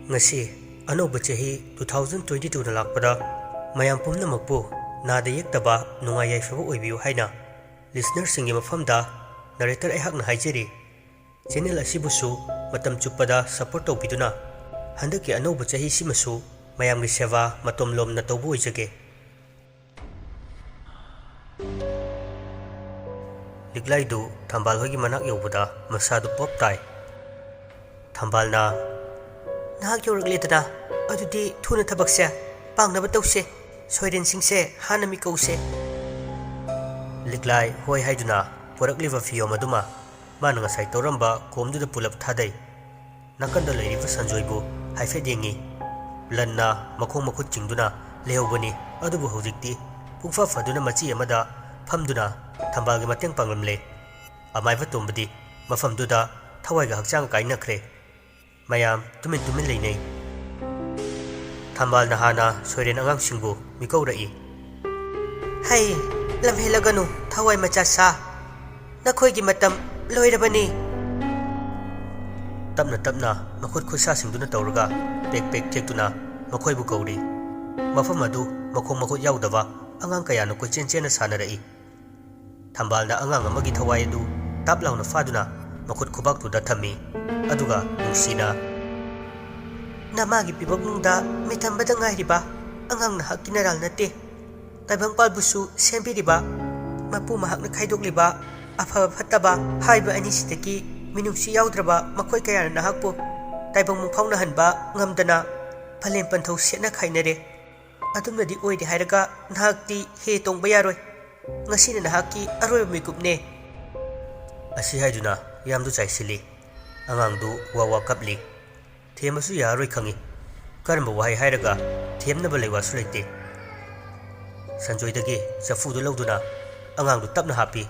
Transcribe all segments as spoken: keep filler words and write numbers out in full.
ꯉꯁꯤ ꯑꯅꯧꯕ ꯆꯍꯤ two thousand twenty twoꯅ ꯂꯥꯛꯄꯗ ꯃꯌꯥꯝ ꯄꯨꯝꯅꯃꯛꯄꯨ ꯅꯥꯗ ꯌꯦꯛꯇꯕ, ꯅꯨꯡꯉꯥꯏ ꯌꯥꯏꯐꯕ ꯑꯣꯏꯕꯤꯌꯨ ꯍꯥꯏꯅ listenerꯁꯤꯡꯒꯤ ꯃꯐꯝꯗ narrator ꯑꯩꯍꯥꯛꯅ ꯍꯥꯏꯖꯔꯤ꯫ Channel ꯑꯁꯤꯕꯨꯁꯨ ꯃꯇꯝ ꯆꯨꯞꯄꯗ support ꯇꯧꯕꯤꯗꯨꯅ ꯍꯟꯗꯛꯀꯤ ꯑꯅꯧꯕ ꯆꯍꯤꯁꯤꯃꯁꯨ ꯃꯌꯥꯝꯒꯤ ꯁꯦꯕꯥ ꯃꯇꯣꯝ ꯂꯣꯝꯅ ꯇꯧꯕ ꯑꯣꯏꯖꯒꯦ꯫ ꯂꯤꯛꯂꯥꯏꯗꯨ ꯊꯝꯕꯥꯜ ꯍꯣꯏꯒꯤ ꯃꯅꯥꯛ ꯌꯧꯕꯗ ꯃꯁꯥꯗꯨ ꯄꯣꯞ ꯇꯥꯏ꯫ ꯊꯝꯕꯥꯜꯅ, "ꯅꯍꯥꯛ ꯌꯧꯔꯛꯂꯦꯗꯅ, ꯑꯗꯨꯗꯤ ꯊꯨꯅ ꯊꯕꯛꯁꯦ ꯄꯥꯡꯅꯕ ꯇꯧꯁꯦ, ꯁꯣꯏꯔꯦꯟꯁꯤꯡꯁꯦ ꯍꯥꯟꯅ ꯃꯤꯀꯧꯁꯦ꯫" ꯂꯤꯛꯂꯥꯏ ꯍꯣꯏ ꯍꯥꯏꯗꯨꯅ ꯄꯨꯔꯛꯂꯤꯕ ꯐꯤꯌꯣꯝ ꯑꯗꯨꯃ ꯃꯥꯅ ꯉꯁꯥꯏ ꯇꯧꯔꯝꯕ ꯀꯣꯝꯗꯨꯗ ꯄꯨꯂꯞ ꯊꯥꯗꯩ꯫ ꯅꯥꯀꯟꯗ ꯂꯩꯔꯤꯕ ꯁꯟꯖꯣꯏꯕꯨ ꯍꯥꯏꯐꯦꯠ ꯌꯦꯡꯉꯤ꯫ ꯂꯟꯅ ꯃꯈꯣꯡ ꯃꯈꯨꯠ ꯆꯤꯡꯗꯨꯅ ꯂꯩꯍꯧꯕꯅꯤ, ꯑꯗꯨꯕꯨ ꯍꯧꯖꯤꯛꯇꯤ ꯄꯨꯡꯐ ꯐꯗꯨꯅ ꯃꯆꯤ ꯑꯃꯗ ꯐꯝꯗꯨꯅ ꯊꯝꯕꯥꯜꯒꯤ ꯃꯇꯦꯡ ꯄꯥꯡꯂꯝꯂꯦ꯫ ꯑꯃꯥꯏꯕ ꯇꯣꯝꯕꯗꯤ ꯃꯐꯝꯗꯨꯗ ꯊꯋꯥꯏꯒ ꯍꯛꯆꯥꯡ ꯀꯥꯏꯅꯈ꯭ꯔꯦ꯫ ꯃꯌꯥꯝ ꯇꯨꯃꯤꯟ ꯇꯨꯃꯤꯟ ꯂꯩꯅꯩ꯫ ꯊꯝꯕꯥꯜꯅ ꯍꯥꯟꯅ ꯁꯣꯏꯔꯦꯟ ꯑꯉꯥꯡꯁꯤꯡꯕꯨ ꯃꯤꯀꯧꯔꯛꯏ꯫ "ꯍꯩ, ꯂꯝꯍꯦꯜꯂꯒꯅꯨ, ꯊꯋꯥꯏ ꯃꯆꯥ ꯁꯥ꯫ ꯅꯈꯣꯏꯒꯤ ꯃꯇꯝ ꯂꯣꯏꯔꯕꯅꯤ꯫" ꯇꯞꯅ ꯇꯞꯅ ꯃꯈꯨꯠ ꯈꯨꯠꯁꯥꯁꯤꯡꯗꯨꯅ ꯇꯧꯔꯒ ꯄꯦꯛ ꯄꯦꯛ ꯊꯦꯛꯇꯨꯅ ꯃꯈꯣꯏꯕꯨ ꯀꯧꯔꯤ꯫ ꯃꯐꯝ ꯑꯗꯨ ꯃꯈꯣꯡ ꯃꯈꯨꯠ ꯌꯥꯎꯗꯕ ꯑꯉꯥꯡ ꯀꯌꯥꯅ ꯀꯣꯏꯆꯦꯟ ꯆꯦꯟꯅ ꯁꯥꯟꯅꯔꯛꯏ꯫ ꯊꯝꯕꯥꯜꯅ ꯑꯉꯥꯡ ꯑꯃꯒꯤ ꯊꯋꯥꯏ ꯑꯗꯨ ꯇꯥꯞ ꯂꯥꯎꯅ ꯐꯥꯗꯨꯅ ꯃꯈꯨꯠ ꯈꯨꯕꯥꯛꯇꯨꯗ ꯊꯝꯃꯤ꯫ ꯑꯗꯨꯒ ꯅꯨꯡꯁꯤꯅ, "ꯅꯃꯥꯒꯤ ꯄꯤꯕꯛꯅꯨꯡꯗ ꯃꯤꯊꯝꯕꯗ ꯉꯥꯏꯔꯤꯕ ꯑꯉꯥꯡ ꯅꯍꯥꯛꯀꯤ ꯅꯔꯥꯜ ꯅꯠꯇꯦ꯫ ꯇꯥꯏꯕꯪꯄꯥꯜꯕꯨꯁꯨ ꯁꯦꯝꯕꯤꯔꯤꯕ, ꯃꯄꯨ ꯃꯍꯥꯛꯅ ꯈꯥꯏꯗꯣꯛꯂꯤꯕ ꯑꯐꯕ ꯐꯠꯇꯕ ꯍꯥꯏꯕ ꯑꯅꯤꯁꯤꯗꯒꯤ ꯃꯤꯅꯨꯡꯁꯤ ꯌꯥꯎꯗ꯭ꯔꯕ ꯃꯈꯣꯏ ꯀꯌꯥꯅ ꯅꯍꯥꯛꯄꯨ ꯇꯥꯏꯕꯪ ꯃꯪꯐꯥꯎꯅꯍꯟꯕ ꯉꯝꯗꯅ ꯄꯂꯦꯝ ꯄꯟꯊꯧ ꯁꯦꯠꯅ ꯈꯥꯏꯅꯔꯦ꯫ ꯑꯗꯨꯝꯅꯗꯤ ꯑꯣꯏꯔꯦ ꯍꯥꯏꯔꯒ ꯅꯍꯥꯛꯇꯤ ꯍꯦ ꯇꯣꯡꯕ ꯌꯥꯔꯣꯏ꯫ ꯉꯁꯤꯅ ꯅꯍꯥꯛꯀꯤ ꯑꯔꯣꯏꯕ ꯃꯤꯀꯨꯞꯅꯦ꯫" ꯑꯁꯤ ꯍꯥꯏꯗꯨꯅ ꯌꯥꯝꯗꯨ ꯆꯥꯏꯁꯤꯜꯂꯤ꯫ ꯑꯉꯥꯡꯗꯨ ꯋꯥ ꯋꯥ ꯀꯞꯂꯤ꯫ ꯊꯦꯝꯕꯁꯨ ꯌꯥꯔꯔꯣꯏ ꯈꯪꯏ꯫ ꯀꯔꯝꯕ ꯋꯥꯍꯩ ꯍꯥꯏꯔꯒ ꯊꯦꯝꯅꯕ ꯂꯩꯋꯥꯁꯨ ꯂꯩꯇꯦ꯫ ꯁꯟꯖꯣꯏꯗꯒꯤ ꯆꯐꯨꯗꯨ ꯂꯧꯗꯨꯅ ꯑꯉꯥꯡꯗꯨ ꯇꯞꯅ ꯍꯥꯞꯄꯤ꯫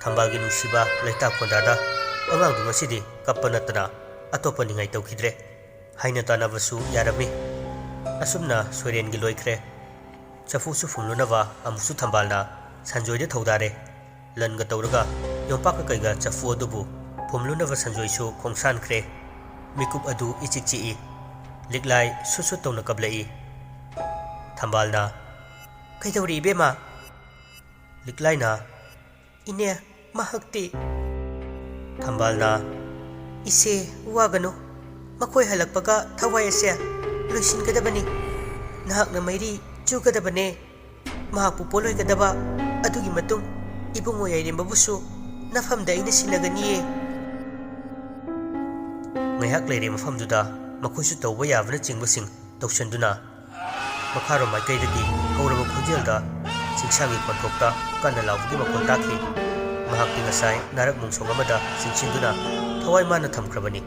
ꯊꯝꯕꯥꯜꯒꯤ ꯅꯨꯡꯁꯤꯕ ꯂꯩꯇꯥ ꯈꯣꯟꯗꯥꯗ ꯑꯉꯥꯡꯗꯨ ꯉꯁꯤꯗꯤ ꯀꯞꯄ ꯅꯠꯇꯅ ꯑꯇꯣꯞꯄ ꯅꯤꯡꯉꯥꯏ ꯇꯧꯈꯤꯗ꯭ꯔꯦ꯫ ꯍꯥꯏꯅ ꯇꯥꯟꯅꯕꯁꯨ ꯌꯥꯔꯝꯃꯤ꯫ ꯑꯁꯨꯝꯅ ꯁꯣꯏꯔꯦꯟꯒꯤ ꯂꯣꯏꯈ꯭ꯔꯦ꯫ ꯆꯐꯨꯁꯨ ꯐꯨꯝꯂꯨꯅꯕ ꯑꯃꯨꯛꯁꯨ ꯊꯝꯕꯥꯜꯅ ꯁꯟꯖꯣꯏꯗ ꯊꯧꯗꯥꯔꯦ꯫ ꯂꯟꯒ ꯇꯧꯔꯒ ꯌꯣꯝꯄꯥꯛꯀ ꯀꯩꯒ ꯆꯐꯨ ꯑꯗꯨꯕꯨ ꯐꯨꯝꯂꯨꯅꯕ ꯁꯟꯖꯣꯏꯁꯨ ꯈꯣꯡꯁꯥꯟꯈ꯭ꯔꯦ꯫ ꯃꯤꯀꯨꯞ ꯑꯗꯨ ꯏꯆꯤꯛ ꯆꯤꯛꯏ꯫ ꯂꯤꯛꯂꯥꯏ ꯁꯨꯠ ꯁꯨꯠ ꯇꯧꯅ ꯀꯞꯂꯛꯏ꯫ ꯊꯝꯕꯥꯜꯅ, "ꯀꯩꯗꯧꯔꯤ ꯏꯕꯦꯝꯃ?" ꯂꯤꯛꯂꯥꯏꯅ, "ꯏꯅꯦ, ꯃꯍꯥꯛꯇꯤ"꯫ ꯊꯝꯕꯥꯜꯅ, "ꯏꯆꯦ, ꯋꯥꯒꯅꯨ꯫ ꯃꯈꯣꯏ ꯍꯜꯂꯛꯄꯒ ꯊꯋꯥꯏ ꯑꯁꯦ ꯂꯣꯏꯁꯤꯟꯒꯗꯕꯅꯤ꯫ ꯅꯍꯥꯛꯅ ꯃꯩꯔꯤ ꯆꯨꯒꯗꯕꯅꯦ꯫ ꯃꯍꯥꯛꯄꯨ ꯄꯣꯠꯂꯣꯏꯒꯗꯕ꯫ ꯑꯗꯨꯒꯤ ꯃꯇꯨꯡ ꯏꯕꯨꯡꯉꯣ ꯌꯥꯏꯔꯦꯝꯕꯕꯨꯁꯨ ꯅꯐꯝꯗ ꯑꯩꯅ ꯁꯤꯟꯅꯒꯅꯤꯌꯦ"꯫ ꯉꯥꯏꯍꯥꯛ ꯂꯩꯔꯦ ꯃꯐꯝꯗꯨꯗ ꯃꯈꯣꯏꯁꯨ ꯇꯧꯕ ꯌꯥꯕꯅꯆꯤꯡꯕꯁꯤꯡ ꯇꯧꯁꯤꯟꯗꯨꯅ ꯃꯈꯥꯔꯣꯝ ꯃꯥꯏꯀꯩꯗꯒꯤ ꯍꯧꯔꯕ ꯈꯣꯟꯖꯦꯜꯗ ꯆꯤꯡꯁꯥꯡꯒꯤ ꯈꯣꯟꯊꯣꯛꯇ ꯀꯟꯅ ꯂꯥꯎꯕꯒꯤ ꯃꯈꯣꯜ ꯇꯥꯈꯤ꯫ ꯃꯍꯥꯛꯇꯤ ꯉꯁꯥꯏ ꯅꯥꯔꯛ ꯃꯣꯡꯁꯣꯡ ꯑꯃꯗ ꯆꯤꯡꯁꯤꯟꯗꯨꯅ ꯊꯋꯥꯏ ꯃꯥꯅ ꯊꯝꯈ꯭ꯔꯕꯅꯤ꯫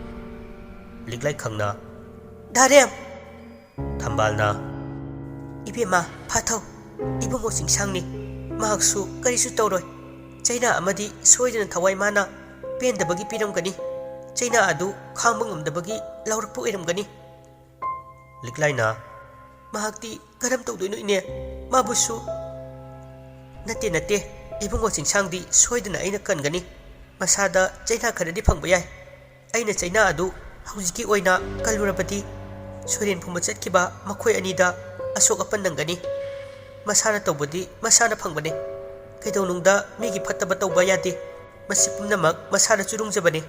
ꯂꯤꯛꯂꯥꯏ ꯈꯪꯅ, "ꯙꯥꯔꯦꯝ!" ꯊꯝꯕꯥꯜꯅ, "ꯏꯕꯦꯝꯃ, ꯐꯥꯊꯧ꯫ ꯏꯕꯨꯡꯉꯣ ꯆꯤꯡꯁꯥꯡꯅꯤ꯫ ꯃꯍꯥꯛꯁꯨ ꯀꯔꯤꯁꯨ ꯇꯧꯔꯣꯏ꯫ ꯆꯩꯅꯥ ꯑꯃꯗꯤ ꯁꯣꯏꯗꯅ ꯊꯋꯥꯏ ꯃꯥꯅ ꯄꯦꯟꯗꯕꯒꯤ ꯄꯤꯔꯝꯒꯅꯤ꯫ ꯆꯩꯅꯥ ꯑꯗꯨ ꯈꯥꯡꯕ ꯉꯝꯗꯕꯒꯤ ꯂꯧꯔꯛꯄ ꯑꯣꯏꯔꯝꯒꯅꯤ"꯫ ꯂꯤꯛꯂꯥꯏꯅ, "ꯃꯍꯥꯛꯇꯤ ꯀꯔꯝ ꯇꯧꯗꯣꯏꯅꯣ ꯏꯅꯦ? ꯃꯥꯕꯨꯁꯨ"꯫ "ꯅꯠꯇꯦ, ꯅꯠꯇꯦ꯫ ꯏꯕꯨꯡꯉꯣ ꯆꯤꯡꯁꯥꯡꯗꯤ ꯁꯣꯏꯗꯅ ꯑꯩꯅ ꯀꯟꯒꯅꯤ꯫ ꯃꯁꯥꯗ ꯆꯩꯅꯥ ꯈꯔꯗꯤ ꯐꯪꯕ ꯌꯥꯏ꯫ ꯑꯩꯅ ꯆꯩꯅꯥ ꯑꯗꯨ ꯍꯧꯖꯤꯛꯀꯤ ꯑꯣꯏꯅ ꯀꯜꯂꯨꯔꯕꯗꯤ ꯁꯣꯏꯔꯦꯟ ꯐꯨꯝꯕ ꯆꯠꯈꯤꯕ ꯃꯈꯣꯏ ꯑꯅꯤꯗ ꯑꯁꯣꯛ ꯑꯄꯟ ꯅꯪꯒꯅꯤ꯫ ꯃꯁꯥꯅ ꯇꯧꯕꯗꯤ ꯃꯁꯥꯅ ꯐꯪꯕꯅꯤ꯫ ꯀꯩꯗꯧꯅꯨꯡꯗ ꯃꯤꯒꯤ ꯐꯠꯇꯕ ꯇꯧꯕ ꯌꯥꯗꯦ꯫ ꯃꯁꯤ ꯄꯨꯝꯅꯃꯛ ꯃꯁꯥꯅ ꯆꯨꯔꯨꯡꯖꯕꯅꯤ꯫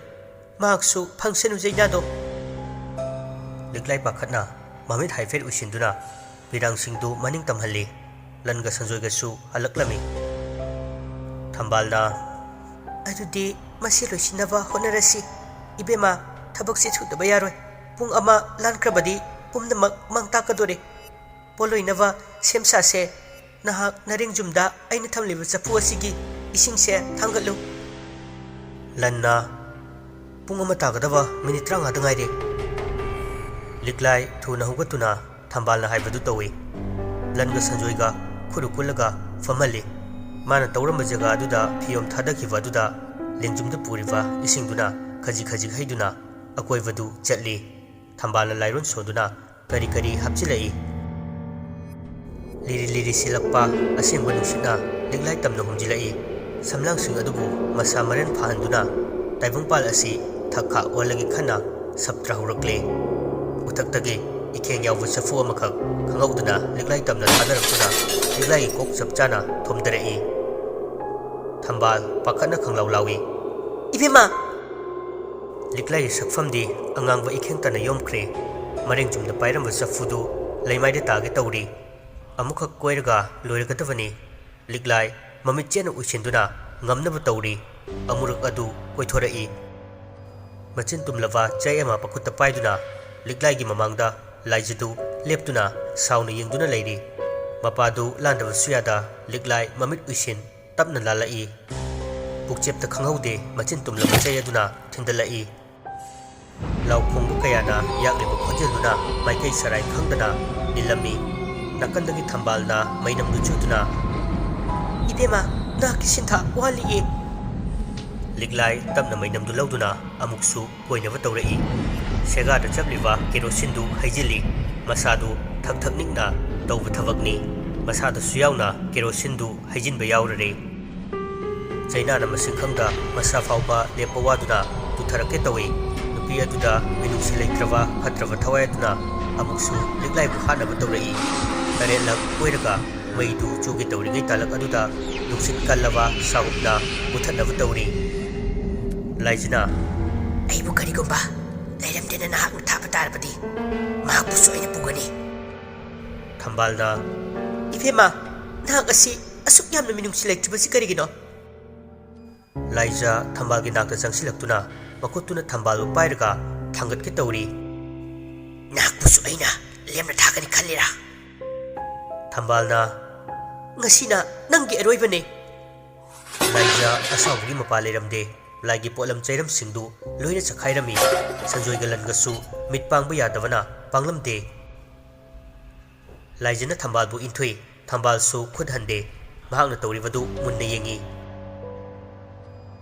ꯃꯍꯥꯛꯁꯨ ꯐꯪꯁꯅꯨ ꯆꯩꯅꯥꯗꯣ"꯫ ꯂꯤꯛꯂꯥꯏ ꯄꯥꯈꯠꯅ ꯃꯃꯤꯠ ꯍꯥꯏꯐꯦꯠ ꯎꯏꯁꯤꯟꯗꯨꯅ ꯄꯤꯔꯥꯡꯁꯤꯡꯗꯨ ꯃꯅꯤꯡ ꯇꯝꯍꯜꯂꯤ꯫ ꯂꯟꯒ ꯁꯟꯖꯣꯏꯒꯁꯨ ꯍꯜꯂꯛꯂꯝꯃꯤ꯫ ꯊꯝꯕꯥꯜꯅ, "ꯑꯗꯨꯗꯤ ꯃꯁꯤ ꯂꯣꯏꯁꯤꯟꯅꯕ ꯍꯣꯠꯅꯔꯁꯤ꯫ ꯏꯕꯦꯝꯃ, ꯊꯕꯛꯁꯤ ꯊꯨꯗꯕ ꯌꯥꯔꯣꯏ꯫ ꯄꯨꯡ ꯑꯃ ꯂꯥꯟꯈ꯭ꯔꯕꯗꯤ ꯄꯨꯝꯅꯃꯛ ꯃꯥꯡ ꯇꯥꯛꯀꯗꯣꯔꯦ꯫ ꯄꯣꯠꯂꯣꯏꯅꯕ ꯁꯦꯝ ꯁꯥꯁꯦ꯫ ꯅꯍꯥꯛ ꯅꯔꯦꯡꯖꯨꯝꯗ ꯑꯩꯅ ꯊꯝꯂꯤꯕ ꯆꯐꯨ ꯑꯁꯤꯒꯤ ꯏꯁꯤꯡꯁꯦ ꯊꯥꯡꯒꯠꯂꯨ"꯫ ꯂꯟꯅ, "ꯄꯨꯡ ꯑꯃ ꯇꯥꯒꯗꯕ ꯃꯤꯅꯤꯠ ꯇꯔꯥꯃꯉꯥꯗ ꯉꯥꯏꯔꯦ"꯫ ꯂꯤꯛꯂꯥꯏ ꯊꯨꯅ ꯍꯧꯒꯠꯇꯨꯅ ꯊꯝꯕꯥꯜꯅ ꯍꯥꯏꯕꯗꯨ ꯇꯧꯏ꯫ ꯂꯟꯒ ꯁꯟꯖꯣꯏꯒ ꯈꯨꯔꯨ ꯀꯨꯜꯂꯒ ꯐꯝꯍꯜꯂꯤ꯫ ꯃꯥꯅ ꯇꯧꯔꯝꯕ ꯖꯒꯥ ꯑꯗꯨꯗ ꯐꯤꯌꯣꯝ ꯊꯥꯗꯈꯤꯕ ꯑꯗꯨꯗ ꯂꯦꯡꯖꯨꯝꯗ ꯄꯨꯔꯤꯕ ꯏꯁꯤꯡꯗꯨꯅ ꯈꯖꯤꯛ ꯈꯖꯤꯛ ꯍꯩꯗꯨꯅ ꯑꯀꯣꯏꯕꯗꯨ ꯆꯠꯂꯤ꯫ ꯊꯝꯕꯥꯜꯅ ꯂꯥꯏꯔꯣꯟ ꯁꯣꯟꯗꯨꯅ ꯀꯔꯤ ꯀꯔꯤ ꯍꯥꯞꯆꯤꯜꯂꯛꯏ꯫ ꯂꯤꯔꯤ ꯂꯤꯔꯤ ꯁꯤꯜꯂꯛꯄ ꯑꯁꯦꯡꯕ ꯅꯨꯡꯁꯤꯠꯅ ꯂꯤꯛꯂꯥꯏ ꯇꯝꯅ ꯍꯨꯝꯖꯤꯜꯂꯛꯏ꯫ ꯁꯝꯂꯥꯡꯁꯤꯡ ꯑꯗꯨꯕꯨ ꯃꯁꯥ ꯃꯔꯦꯟ ꯐꯥꯍꯟꯗꯨꯅ ꯇꯥꯏꯕꯪꯄꯥꯜ ꯑꯁꯤ ꯊꯛ ꯈꯥꯛ ꯑꯣꯜꯂꯒꯦ ꯈꯟꯅ ꯁꯞꯇ꯭ꯔ ꯍꯧꯔꯛꯂꯦ꯫ ꯎꯊꯛꯇꯒꯤ ꯏꯈꯦꯡ ꯌꯥꯎꯕ ꯆꯐꯨ ꯑꯃꯈꯛ ꯈꯪꯍꯧꯗꯅ ꯂꯤꯛꯂꯥꯏ ꯇꯝꯅ ꯊꯥꯗꯔꯛꯇꯨꯅ ꯂꯤꯛꯂꯥꯏꯒꯤ ꯀꯣꯛ ꯆꯞ ꯆꯥꯅ ꯊꯣꯝꯗꯔꯛꯏ꯫ ꯊꯝꯕꯥꯜ ꯄꯥꯈꯠꯅ ꯈꯪꯂꯥꯎ ꯂꯥꯎꯏ꯫ "ꯏꯕꯦꯝꯃ!" ꯂꯤꯛꯂꯥꯏꯒꯤ ꯁꯛꯐꯝꯗꯤ ꯑꯉꯥꯡꯕ ꯏꯈꯦꯡ ꯇꯟꯅ ꯌꯣꯝꯈ꯭ꯔꯦ꯫ ꯃꯔꯦꯡ ꯆꯨꯝꯅ ꯄꯥꯏꯔꯝꯕ ꯆꯐꯨꯗꯨ ꯂꯩꯃꯥꯏꯗ ꯇꯥꯒꯦ ꯇꯧꯔꯤ꯫ ꯑꯃꯨꯛꯈꯛ ꯀꯣꯏꯔꯒ ꯂꯣꯏꯔꯒꯗꯕꯅꯤ꯫ ꯂꯤꯛꯂꯥꯏ ꯃꯃꯤꯠ ꯆꯦꯠꯅ ꯎꯏꯁꯤꯟꯗꯨꯅ ꯉꯝꯅꯕ ꯇꯧꯔꯤ꯫ ꯑꯃꯨꯔꯛ ꯑꯗꯨ ꯀꯣꯏꯊꯣꯔꯛꯏ꯫ ꯃꯆꯤꯟ ꯇꯨꯝꯂꯕ ꯆꯩ ꯑꯃ ꯃꯈꯨꯠꯇ ꯄꯥꯏꯗꯨꯅ ꯂꯤꯛꯂꯥꯏꯒꯤ ꯃꯃꯥꯡꯗ ꯂꯥꯏꯖꯗꯨ ꯂꯦꯞꯇꯨꯅ ꯁꯥꯎꯅ ꯌꯦꯡꯗꯨꯅ ꯂꯩꯔꯤ꯫ ꯃꯄꯥꯗꯨ ꯂꯥꯟꯗꯕꯁꯨ ꯌꯥꯗ ꯂꯤꯛꯂꯥꯏ ꯃꯃꯤꯠ ꯎꯏꯁꯤꯟ ꯇꯞꯅ ꯂꯥꯜꯂꯛꯏ꯫ ꯄꯨꯛꯆꯦꯞꯇ ꯈꯪꯍꯧꯗꯦ ꯃꯆꯤꯟ ꯇꯨꯝꯂꯕ ꯆꯩ ꯑꯗꯨꯅ ꯊꯤꯟꯗꯂꯛꯏ꯫ ꯂꯥꯎ ꯈꯣꯡꯕ ꯀꯌꯥꯅ ꯌꯥꯛꯂꯤꯕ ꯈꯣꯟꯖꯦꯜꯗꯨꯅ ꯃꯥꯏꯀꯩ ꯁꯔꯥꯏ ꯈꯪꯗꯅ ꯅꯤꯜꯂꯝꯃꯤ꯫ ꯅꯥꯀꯟꯗꯒꯤ ꯊꯝꯕꯥꯜꯅ ꯃꯩꯅꯝꯗꯨ ꯆꯨꯗꯨꯅ, "ꯏꯕꯦꯝꯃ, ꯅꯍꯥꯛꯀꯤ ꯁꯤꯟꯊꯥ ꯋꯥꯠꯂꯤꯌꯦ!" ꯂꯤꯛꯂꯥꯏ ꯇꯞꯅ ꯃꯩꯅꯝꯗꯨ ꯂꯧꯗꯨꯅ ꯑꯃꯨꯛꯁꯨ ꯀꯣꯏꯅꯕ ꯇꯧꯔꯛꯏ꯫ ꯁꯦꯒꯥꯗ ꯆꯞꯂꯤꯕ ꯀꯦꯔꯣꯁꯤꯟꯗꯨ ꯍꯩꯖꯤꯜꯂꯤ꯫ ꯃꯁꯥꯗꯨ ꯊꯛ ꯊꯛ ꯅꯤꯛꯅ ꯇꯧꯕ ꯊꯕꯛꯅꯤ꯫ ꯃꯁꯥꯗꯁꯨ ꯌꯥꯎꯅ ꯀꯦꯔꯣꯁꯤꯟꯗꯨ ꯍꯩꯖꯤꯟꯕ ꯌꯥꯎꯔꯔꯦ꯫ ꯆꯩꯅꯥꯅ ꯃꯁꯤꯡ ꯈꯪꯗ ꯃꯁꯥ ꯐꯥꯎꯕ ꯂꯦꯞꯄ ꯋꯥꯗꯨꯅ ꯇꯨꯊꯔꯛꯀꯦ ꯇꯧꯏ꯫ ꯅꯨꯄꯤ ꯑꯗꯨꯗ ꯃꯤꯅꯨꯡꯁꯤ ꯂꯩꯇ꯭ꯔꯕ ꯐꯠꯇ꯭ꯔꯕ ꯊꯋꯥꯏ ꯑꯗꯨꯅ ꯑꯃꯨꯛꯁꯨ ꯂꯤꯛꯂꯥꯏꯕꯨ ꯍꯥꯠꯅꯕ ꯇꯧꯔꯛꯏ꯫ ꯇꯔꯦꯠꯂꯛ ꯀꯣꯏꯔꯒ ꯃꯩꯗꯨ ꯆꯨꯒꯦ ꯇꯧꯔꯤꯉꯩ ꯇꯥꯂꯛ ꯑꯗꯨꯗ ꯅꯨꯡꯁꯤꯠ ꯀꯜꯂꯕ ꯁꯥꯍꯨꯞꯅ ꯃꯨꯊꯠꯅꯕ ꯇꯧꯔꯤ꯫ ꯂꯥꯏꯖꯅ, "ꯑꯩꯕꯨ ꯀꯔꯤꯒꯨꯝꯕ ꯂꯩꯔꯝꯗꯦꯅ ꯅꯍꯥꯛꯅ ꯊꯥꯕ ꯇꯥꯔꯕꯗꯤ ꯃꯍꯥꯛꯄꯨꯁꯨ ꯑꯩꯅ ꯄꯨꯒꯅꯤ꯫" ꯊꯝꯕꯥꯜꯅ, "ꯏꯕꯦꯝꯃ, ꯅꯍꯥꯛ ꯑꯁꯤ ꯑꯁꯨꯛ ꯌꯥꯝꯅ ꯃꯤꯅꯨꯡꯁꯤ ꯂꯩꯇ꯭ꯔꯤꯕꯁꯤ ꯀꯔꯤꯒꯤꯅꯣ?" ꯂꯥꯏꯖ ꯊꯝꯕꯥꯜꯒꯤ ꯅꯥꯛꯇ ꯆꯪꯁꯤꯜꯂꯛꯇꯨꯅ ꯃꯈꯨꯠꯇꯨꯅ ꯊꯝꯕꯥꯜꯕꯨ ꯄꯥꯏꯔꯒ ꯊꯥꯡꯒꯠꯀꯦ ꯇꯧꯔꯤ꯫ "ꯅꯍꯥꯛꯄꯨꯁꯨ ꯑꯩꯅ ꯂꯦꯝꯅ ꯊꯥꯒꯅꯤ ꯈꯜꯂꯤꯔꯥ?" ꯊꯝꯕꯥꯜꯅ, "ꯉꯁꯤꯅ ꯅꯪꯒꯤ ꯑꯔꯣꯏꯕꯅꯦ꯫" ꯂꯥꯏꯖ ꯑꯁꯥꯎꯕꯒꯤ ꯃꯄꯥ ꯂꯩꯔꯝꯗꯦ꯫ ꯂꯥꯏꯒꯤ ꯄꯣꯠꯂꯝ ꯆꯩꯔꯝꯁꯤꯡꯗꯨ ꯂꯣꯏꯅ ꯆꯈꯥꯏꯔꯝꯃꯤ꯫ ꯁꯟꯖꯣꯏꯒ ꯂꯟꯒꯁꯨ ꯃꯤꯠ ꯄꯥꯡꯕ ꯌꯥꯗꯕꯅ ꯄꯥꯡꯂꯝꯗꯦ꯫ ꯂꯥꯏꯖꯅ ꯊꯝꯕꯥꯜꯕꯨ ꯏꯟꯊꯨꯏ꯫ ꯊꯝꯕꯥꯜꯁꯨ ꯈꯨꯠ ꯍꯟꯗꯦ꯫ ꯃꯍꯥꯛꯅ ꯇꯧꯔꯤꯕꯗꯨ ꯃꯨꯟꯅ ꯌꯦꯡꯏ꯫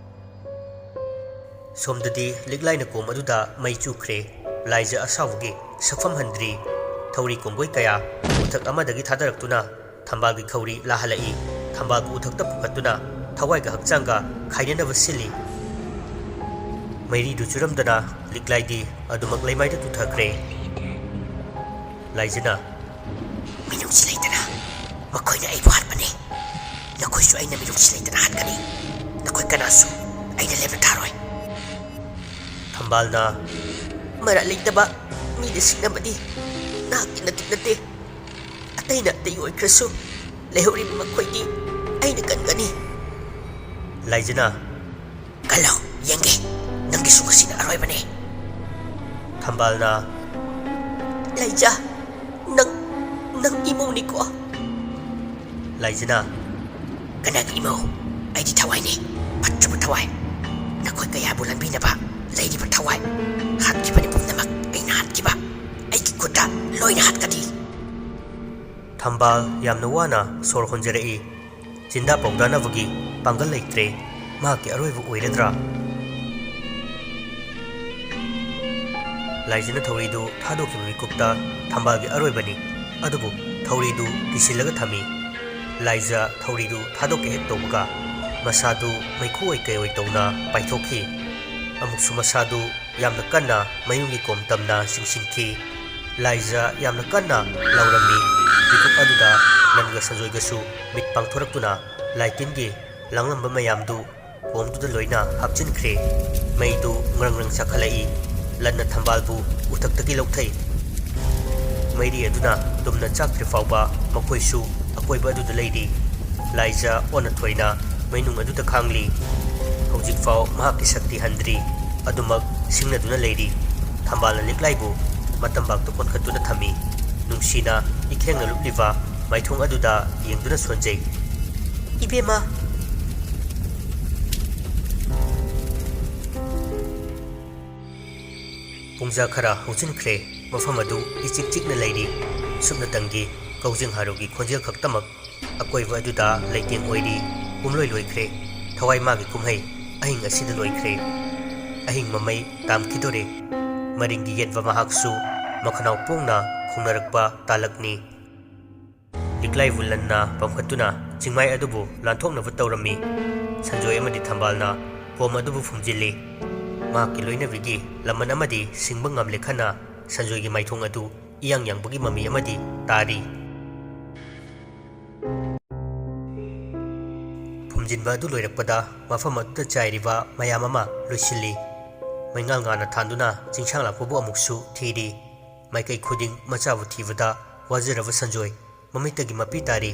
ꯁꯣꯝꯗꯗꯤ ꯂꯤꯛꯂꯥꯏꯅ ꯀꯣꯝ ꯑꯗꯨꯗ ꯃꯩ ꯆꯨꯈ꯭ꯔꯦ꯫ ꯂꯥꯏꯖ ꯑꯁꯥꯎꯕꯒꯤ ꯁꯛꯐꯝ ꯍꯟꯗ꯭ꯔꯤ꯫ ꯊꯧꯔꯤ ꯀꯣꯝꯕꯣꯏ ꯀꯌꯥ ꯎꯊꯛ ꯑꯃꯗꯒꯤ ꯊꯥꯗꯔꯛꯇꯨꯅ ꯊꯝꯕꯥꯜꯒꯤ ꯈꯧꯔꯤ ꯂꯥꯍꯜꯂꯛꯏ꯫ ꯊꯝꯕꯥꯜꯕꯨ ꯎꯊꯛꯇ ꯄꯨꯈꯠꯇꯨꯅ ꯊꯋꯥꯏꯒ ꯍꯛꯆꯥꯡꯒ ꯈꯥꯏꯅꯅꯕ ꯁꯤꯜꯂꯤ꯫ ꯃꯩꯔꯤꯗꯨ ꯆꯨꯔꯝꯗꯅ ꯂꯤꯛꯂꯥꯏꯗꯤ ꯑꯗꯨꯃꯛ ꯂꯩꯃꯥꯏꯗ ꯇꯨꯊꯈ꯭ꯔꯦ꯫ ꯂꯥꯏꯖꯅ, "ꯃꯤꯅꯨꯡꯁꯤ ꯂꯩꯇꯅ ꯃꯈꯣꯏꯅ ꯑꯩꯕꯨ ꯍꯥꯠꯄꯅꯤ꯫ ꯅꯈꯣꯏꯁꯨ ꯑꯩꯅ ꯃꯤꯅꯨꯡꯁꯤ ꯂꯩꯇꯅ ꯍꯥꯠꯀꯅꯤ꯫ ꯅꯈꯣꯏ ꯀꯅꯥꯁꯨ ꯑꯩꯅ ꯂꯦꯝꯅ ꯊꯥꯔꯣꯏ꯫" ꯊꯝꯕꯥꯜꯅ, "ꯃꯔꯥꯜ ꯂꯩꯇꯕ ꯃꯤꯗ ꯁꯤꯡꯅꯕꯗꯤ ꯅꯍꯥꯛꯀꯤ ꯅꯇꯤꯛ ꯅꯠꯇꯦ꯫ ꯑꯇꯩꯅ ꯑꯇꯩ ꯑꯣꯏꯈ꯭ꯔꯁꯨ, ꯂꯩꯍꯧꯔꯤꯕ ꯃꯈꯣꯏꯗꯤ ꯑꯩꯅ ꯀꯟꯒꯅꯤ꯫" ꯂꯥꯏꯖꯅ, "ꯈꯜꯂꯣ, ꯌꯦꯡꯒꯦ, ꯅꯪꯒꯤꯁꯨ ꯉꯁꯤꯅ ꯑꯔꯣꯏꯕꯅꯦ꯫" ꯊꯝꯕꯥꯜꯅ, "ꯂꯥꯏꯖ, ꯅꯪ, ꯅꯪ ꯏꯃꯧꯅꯤꯀꯣ?" ꯂꯥꯏꯖꯅ, "ꯀꯅꯥꯒꯤ ꯏꯃꯧ? ꯑꯩꯗꯤ ꯊꯋꯥꯏꯅꯤ, ꯐꯠꯇ꯭ꯔꯕ ꯊꯋꯥꯏ꯫ ꯅꯈꯣꯏ ꯀꯌꯥꯕꯨ ꯂꯝꯕꯤꯅꯕ ꯂꯩꯔꯤꯕ ꯊꯋꯥꯏ꯫ ꯍꯥꯠꯈꯤꯕꯅꯤ ꯄꯨꯝꯅꯃꯛ, ꯑꯩꯅ ꯍꯥꯠꯈꯤꯕ꯫ ꯑꯩꯒꯤ ꯈꯨꯠꯇ ꯂꯣꯏꯅ ꯍꯥꯠꯀꯅꯤ꯫" ꯊꯝꯕꯥꯜ ꯌꯥꯝꯅ ꯋꯥꯅ ꯁꯣꯔ ꯍꯣꯟꯖꯔꯛꯏ꯫ ꯆꯤꯟꯗꯥ ꯄꯥꯎꯗꯥꯅꯕꯒꯤ ꯄꯥꯡꯒꯜ ꯂꯩꯇ꯭ꯔꯦ꯫ ꯃꯍꯥꯛꯀꯤ ꯑꯔꯣꯏꯕ ꯑꯣꯏꯔꯗ꯭ꯔꯥ? ꯂꯥꯏꯖꯅ ꯊꯧꯔꯤꯗꯨ ꯊꯥꯗꯣꯛꯈꯤꯕ ꯃꯤꯀꯨꯞꯇ ꯊꯝꯕꯥꯜꯒꯤ ꯑꯔꯣꯏꯕꯅꯤ꯫ ꯑꯗꯨꯕꯨ ꯊꯧꯔꯤꯗꯨ ꯀꯤꯁꯤꯜꯂꯒ ꯊꯝꯃꯤ꯫ ꯂꯥꯏꯖ ꯊꯧꯔꯤꯗꯨ ꯊꯥꯗꯣꯛꯀꯦ ꯍꯦꯛ ꯇꯧꯕꯒ ꯃꯁꯥꯗꯨ ꯃꯩꯈꯨ ꯑꯣꯏ ꯀꯩ ꯑꯣꯏ ꯇꯧꯅ ꯄꯥꯏꯊꯣꯛꯈꯤ꯫ ꯑꯃꯨꯛꯁꯨ ꯃꯁꯥꯗꯨ ꯌꯥꯝꯅ ꯀꯟꯅ ꯃꯌꯨꯝꯒꯤ ꯀꯣꯝ ꯇꯝꯅ ꯆꯤꯡꯁꯤꯟꯈꯤ꯫ ꯂꯥꯏꯖ ꯌꯥꯝꯅ ꯀꯟꯅ ꯂꯥꯎꯔꯝꯃꯤ꯫ ꯃꯤꯀꯨꯞ ꯑꯗꯨꯗ ꯂꯟꯒ ꯁꯟꯖꯣꯏꯒꯁꯨ ꯃꯤꯠ ꯄꯥꯡꯊꯣꯔꯛꯇꯨꯅ ꯂꯥꯏꯇꯤꯟꯒꯤ ꯂꯥꯡꯂꯝꯕ ꯃꯌꯥꯝꯗꯨ ꯀꯣꯝꯗꯨꯗ ꯂꯣꯏꯅ ꯍꯥꯞꯆꯤꯟꯈ꯭ꯔꯦ꯫ ꯃꯩꯗꯨ ꯉ꯭ꯔꯪ ꯉ꯭ꯔꯪ ꯆꯥꯈꯠꯂꯛꯏ꯫ ꯂꯟꯅ ꯊꯝꯕꯥꯜꯕꯨ ꯎꯊꯛꯇꯒꯤ ꯂꯧꯊꯩ꯫ ꯃꯩꯔꯤ ꯑꯗꯨꯅ ꯇꯨꯝꯅ ꯆꯥꯛꯇ꯭ꯔꯤ ꯐꯥꯎꯕ ꯃꯈꯣꯏꯁꯨ ꯑꯀꯣꯏꯕ ꯑꯗꯨꯗ ꯂꯩꯔꯤ꯫ ꯂꯥꯏꯖ ꯑꯣꯟꯅ ꯊꯣꯏꯅ ꯃꯩꯅꯨꯡ ꯑꯗꯨꯗ ꯈꯥꯡꯂꯤ꯫ ꯍꯧꯖꯤꯛꯐꯥꯎ ꯃꯍꯥꯛꯀꯤ ꯁꯛꯇꯤ ꯍꯟꯗ꯭ꯔꯤ꯫ ꯑꯗꯨꯃꯛ ꯁꯤꯡꯅꯗꯨꯅ ꯂꯩꯔꯤ꯫ ꯊꯝꯕꯥꯜꯅ ꯂꯤꯛꯂꯥꯏꯕꯨ ꯃꯇꯝꯕꯥꯛꯇ ꯀꯣꯟꯈꯠꯇꯨꯅ ꯊꯝꯃꯤ꯫ ꯅꯨꯡꯁꯤꯅ ꯏꯈꯦꯡꯅ ꯂꯨꯞꯂꯤꯕ ꯃꯥꯏꯊꯣꯡ ꯑꯗꯨꯗ ꯌꯦꯡꯗꯨꯅ ꯁꯣꯟꯖꯩ꯫ "ꯏꯕꯦꯝꯃ!" ꯄꯨꯡꯖꯥ ꯈꯔ ꯍꯧꯖꯤꯟꯈ꯭ꯔꯦ꯫ ꯃꯐꯝ ꯑꯗꯨ ꯏꯆꯤꯛ ꯆꯤꯛꯅ ꯂꯩꯔꯤ꯫ ꯁꯨꯞꯅꯇꯪꯒꯤ ꯀꯧꯖꯦꯡ ꯍꯥꯔꯨꯒꯤ ꯈꯣꯟꯖꯦꯜ ꯈꯛꯇꯃꯛ ꯑꯀꯣꯏꯕ ꯑꯗꯨꯗ ꯂꯩꯇꯦꯡ ꯑꯣꯏꯔꯤ꯫ ꯄꯨꯝꯂꯣꯏ ꯂꯣꯏꯈ꯭ꯔꯦ꯫ ꯊꯋꯥꯏ ꯃꯥꯒꯤ ꯀꯨꯝꯍꯩ ꯑꯍꯤꯡ ꯑꯁꯤꯗ ꯂꯣꯏꯈ꯭ꯔꯦ꯫ ꯑꯍꯤꯡ ꯃꯃꯩ ꯇꯥꯝꯈꯤꯗꯣꯔꯦ꯫ ꯃꯔꯤꯡꯒꯤ ꯌꯦꯠꯄ ꯃꯍꯥꯛꯁꯨ ꯃꯈꯅꯥꯎ ꯄꯣꯡꯅ ꯈꯣꯡꯅꯔꯛꯄ ꯇꯥꯂꯛꯅꯤ꯫ ꯂꯤꯛꯂꯥꯏꯕꯨ ꯂꯟꯅ ꯄꯝꯈꯠꯇꯨꯅ ꯆꯤꯡꯃꯥꯏ ꯑꯗꯨꯕꯨ ꯂꯥꯟꯊꯣꯛꯅꯕ ꯇꯧꯔꯝꯃꯤ꯫ ꯁꯟꯖꯣꯏ ꯑꯃꯗꯤ ꯊꯝꯕꯥꯜꯅ ꯀꯣꯝ ꯑꯗꯨꯕꯨ ꯐꯨꯝꯖꯤꯜꯂꯤ꯫ ꯃꯍꯥꯛꯀꯤ ꯂꯣꯏꯅꯕꯤꯒꯤ ꯂꯃꯟ ꯑꯃꯗꯤ ꯁꯤꯡꯕ ꯉꯝꯂꯦ ꯈꯟꯅ ꯁꯟꯖꯣꯏꯒꯤ ꯃꯥꯏꯊꯣꯡ ꯑꯗꯨ ꯏꯌꯥꯡ ꯌꯥꯡꯕꯒꯤ ꯃꯃꯤ ꯑꯃꯗꯤ ꯇꯥꯔꯤ꯫ ꯐꯨꯝꯖꯤꯟꯕ ꯑꯗꯨ ꯂꯣꯏꯔꯛꯄꯗ ꯃꯐꯝ ꯑꯗꯨꯗ ꯆꯥꯏꯔꯤꯕ ꯃꯌꯥꯝ ꯑꯃ ꯂꯣꯏꯁꯤꯜꯂꯤ꯫ ꯃꯩꯉꯥꯜ ꯉꯥꯅ ꯊꯥꯟꯗꯨꯅ ꯆꯤꯡꯁꯥꯡ ꯂꯥꯛꯄꯕꯨ ꯑꯃꯨꯛꯁꯨ ꯊꯤꯔꯤ꯫ ꯃꯥꯏꯀꯩ ꯈꯨꯗꯤꯡ ꯃꯆꯥꯕꯨ ꯊꯤꯕꯗ ꯋꯥꯖꯔꯕ ꯁꯟꯖꯣꯏ ꯃꯃꯤꯠꯇꯒꯤ ꯃꯄꯤ ꯇꯥꯔꯤ꯫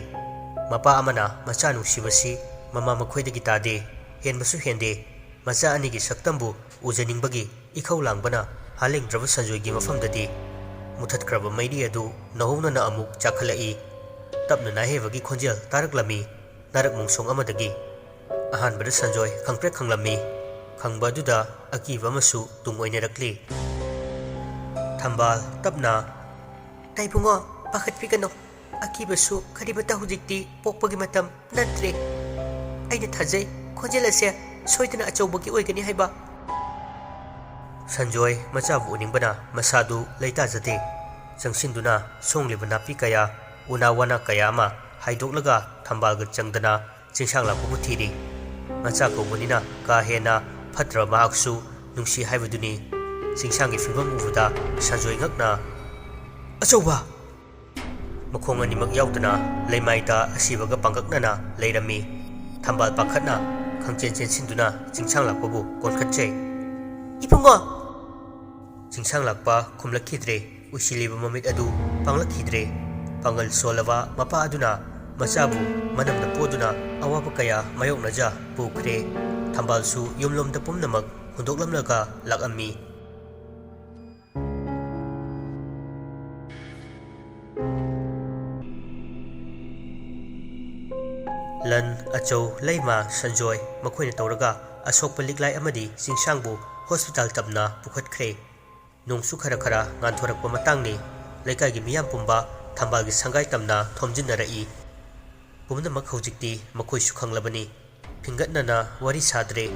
ꯃꯄꯥ ꯑꯃꯅ ꯃꯆꯥ ꯅꯨꯡꯁꯤꯕꯁꯤ ꯃꯃꯥ ꯃꯈꯣꯏꯗꯒꯤ ꯇꯥꯗꯦ, ꯍꯦꯟꯕꯁꯨ ꯍꯦꯟꯗꯦ꯫ ꯃꯆꯥ ꯑꯅꯤꯒꯤ ꯁꯛꯇꯝꯕꯨ ꯎꯖꯅꯤꯡꯕꯒꯤ ꯏꯈꯧ ꯂꯥꯡꯕꯅ ꯍꯥꯂꯦꯡꯗ꯭ꯔꯕ ꯁꯟꯖꯣꯏꯒꯤ ꯃꯐꯝꯗꯗꯤ ꯃꯨꯊꯠꯈ꯭ꯔꯕ ꯃꯩꯔꯤ ꯑꯗꯨ ꯅꯧꯍꯧꯅꯅ ꯑꯃꯨꯛ ꯆꯥꯛꯈꯠꯂꯛꯏ꯫ ꯇꯞꯅ ꯅꯥꯍꯦꯕꯒꯤ ꯈꯣꯟꯖꯦꯜ ꯇꯥꯔꯛꯂꯝꯃꯤ꯫ ꯅꯥꯔꯛ ꯃꯣꯡꯁꯣꯡ ꯑꯃꯗꯒꯤ꯫ ꯑꯍꯥꯟꯕꯗ ꯁꯟꯖꯣꯏ ꯈꯪꯄ꯭ꯔꯦꯛ ꯈꯪꯂꯝꯃꯤ꯫ ꯈꯪꯕ ꯑꯗꯨꯗ ꯑꯀꯤꯕ ꯑꯃꯁꯨ ꯇꯨꯡ ꯑꯣꯏꯅꯔꯛꯂꯤ꯫ ꯊꯝꯕꯥꯜ ꯇꯞꯅ, "ꯇꯥꯏꯕꯨꯡꯉꯣ, ꯄꯥꯈꯠꯄꯤꯒꯅꯨ꯫ ꯑꯀꯤꯕꯁꯨ ꯀꯔꯤꯃꯠꯇ ꯍꯧꯖꯤꯛꯇꯤ ꯄꯣꯛꯄꯒꯤ ꯃꯇꯝ ꯅꯠꯇ꯭ꯔꯦ꯫ ꯑꯩꯅ ꯊꯥꯖꯩ, ꯈꯣꯟꯖꯦꯜ ꯑꯁꯦ ꯁꯣꯏꯗꯅ ꯑꯆꯧꯕꯒꯤ ꯑꯣꯏꯒꯅꯤ ꯍꯥꯏꯕ꯫" ꯁꯟꯖꯣꯏ ꯃꯆꯥꯕꯨ ꯎꯅꯤꯡꯕꯅ ꯃꯁꯥꯗꯨ ꯂꯩꯇꯥꯖꯗꯦ꯫ ꯆꯪꯁꯤꯟꯗꯨꯅ ꯁꯣꯡꯂꯤꯕ ꯅꯥꯄꯤ ꯀꯌꯥ, ꯎꯅꯥ ꯋꯥꯅꯥ ꯀꯌꯥ ꯑꯃ ꯍꯥꯏꯗꯣꯛꯂꯒ ꯊꯝꯕꯥꯜꯒ ꯆꯪꯗꯅ ꯆꯤꯡꯁꯥꯡ ꯂꯥꯛꯄꯕꯨ ꯊꯤꯔꯤ꯫ ꯃꯆꯥ ꯀꯧꯕꯅꯤꯅ ꯀꯥ ꯍꯦꯟꯅ ꯐꯠꯇ꯭ꯔꯕ ꯃꯍꯥꯛꯁꯨ ꯅꯨꯡꯁꯤ ꯍꯥꯏꯕꯗꯨꯅꯤ꯫ ꯆꯤꯡꯁꯥꯡꯒꯤ ꯐꯤꯕꯝ ꯎꯕꯗ ꯁꯟꯖꯣꯏ ꯉꯛꯅ, "ꯑꯆꯧꯕ!" ꯃꯈꯣꯡ ꯑꯅꯤꯃꯛ ꯌꯥꯎꯗꯅ ꯂꯩꯃꯥꯏꯗ ꯑꯁꯤꯕꯒ ꯄꯥꯡꯒꯛꯅꯅ ꯂꯩꯔꯝꯃꯤ꯫ ꯊꯝꯕꯥꯜ ꯄꯥꯈꯠꯅ ꯈꯪꯆꯦꯟ ꯆꯦꯟꯁꯤꯟꯗꯨꯅ ꯆꯤꯡꯁꯥꯡ ꯂꯥꯛꯄꯕꯨ ꯀꯣꯟꯈꯠꯆꯩ꯫ "ꯏꯕꯨꯡꯉꯣ!" ꯆꯤꯡꯁꯥꯡ ꯂꯥꯛꯄ ꯈꯨꯝꯂꯛꯈꯤꯗ꯭ꯔꯦ꯫ ꯎꯏꯁꯤꯜꯂꯤꯕ ꯃꯃꯤꯠ ꯑꯗꯨ ꯄꯥꯡꯂꯛꯈꯤꯗ꯭ꯔꯦ꯫ ꯄꯥꯡꯒꯜ ꯁꯣꯜꯂꯕ ꯃꯄꯥ ꯑꯗꯨꯅ ꯃꯆꯥꯕꯨ ꯃꯅꯝꯗ ꯄꯣꯗꯨꯅ ꯑꯋꯥꯕ ꯀꯌꯥ ꯃꯥꯌꯣꯛꯅꯖ ꯄꯨꯈ꯭ꯔꯦ꯫ ꯊꯝꯕꯥꯜꯁꯨ ꯌꯨꯝꯂꯣꯝꯗ ꯄꯨꯝꯅꯃꯛ ꯍꯨꯟꯗꯣꯛꯂꯝꯂꯒ ꯂꯥꯛꯂꯝꯃꯤ꯫ ꯂꯟ, ꯑꯆꯧ, ꯂꯩꯃ, ꯁꯟꯖꯣꯏ ꯃꯈꯣꯏꯅ ꯇꯧꯔꯒ ꯑꯁꯣꯛꯄ ꯂꯤꯛꯂꯥꯏ ꯑꯃꯗꯤ ꯆꯤꯡꯁꯥꯡꯕꯨ ꯍꯣꯁꯄꯤꯇꯥꯜ ꯇꯝꯅ ꯄꯨꯈꯠꯈ꯭ꯔꯦ꯫ ꯅꯣꯡꯁꯨ ꯈꯔ ꯈꯔ ꯉꯥꯟꯊꯣꯔꯛꯄ ꯃꯇꯥꯡꯅꯤ꯫ ꯂꯩꯀꯥꯏꯒꯤ ꯃꯤꯌꯥꯝ ꯄꯨꯝꯕ ꯊꯝꯕꯥꯜꯒꯤ ꯁꯪꯒꯥꯏ ꯇꯝꯅ ꯊꯣꯝꯖꯤꯟꯅꯔꯛꯏ꯫ ꯄꯨꯝꯅꯃꯛ ꯍꯧꯖꯤꯛꯇꯤ ꯃꯈꯣꯏꯁꯨ ꯈꯪꯂꯕꯅꯤ꯫ ꯐꯤꯡꯒꯠꯅꯅ ꯋꯥꯔꯤ ꯁꯥꯗ꯭ꯔꯦ꯫